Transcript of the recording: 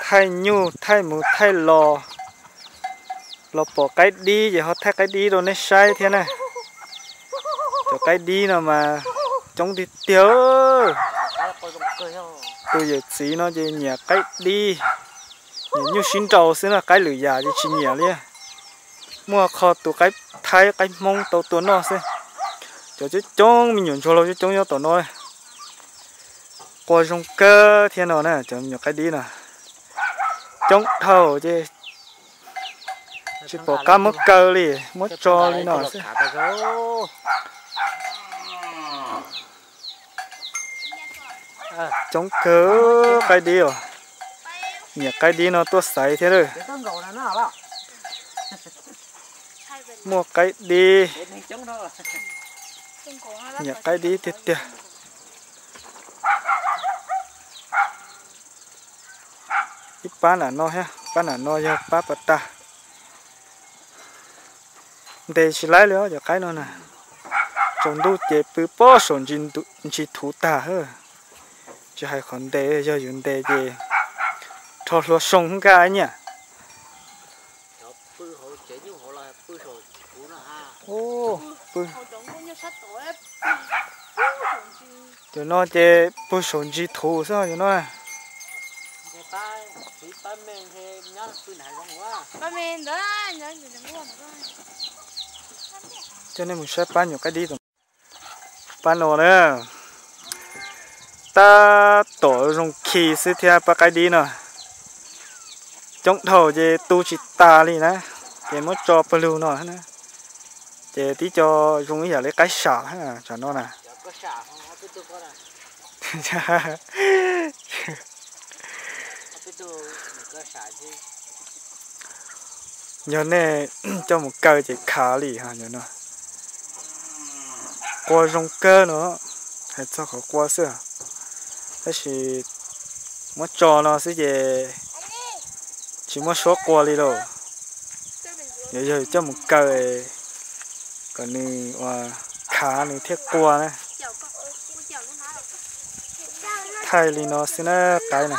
Thaij nyuj thaij mus thaij los, los pom qaib dib ces ho thaij qaib dib rau nej saib thiab na. Cov qaib dib no mas coob tiag tiag. Tus yawm txiv no ces nyiam qaib dib, nyiam nyuj sib nraus xwb na, qaib lwm yam ces tsis nyiam li. Muaj qho tus qaib thaib qaib hmoob tau tua noj xwb. Cov coob coob me nyuam ntsuag laus coob coob nyob tom no. Qua zoo kawg thiab no na, cov me nyuam qaib dib no coob dhau ces tsis pom qab muab kaw li, muab tso li no xwb. Coob kawg qaib dib os. Nyiam qaib dib no tuaj xaiv thiab lawm. Muaj qaib dib, nyiam qaib dib tiag tiag. Ib pab nram no thiab, pab nram no yog pab pas tas. Ntes tsis laib li os cov qaib no na. Tsaus ntuj ces pw pob saum ntsis thuv tag. Tsis hais qhov ntes, yog yus ntes ces rho hlua soo nkaj nyiaj. Cov no ces pw saum ntsis thuv xwb cov no. Coj nej mus saib pab nyuam qaib dib. Pab no na, tab tom zoo khi xwb thiab pab qaib dib no. Coob dhau ces tu tsis tas li na, ces muab tso pawg lug no na. Ces tib co zoo ib yam li qaib sam tsam no na. Yog nej coj mus kaw ces khav li no. Qua zoo kawg no, hais txog qhov qua xwb, tab sis muab tso no xwb ces tsis muaj suab qua li lauj. Yog yog coj mus kaw kom nws ua khav nws thiaj qua na. Thaij li no xwb na, qaib na.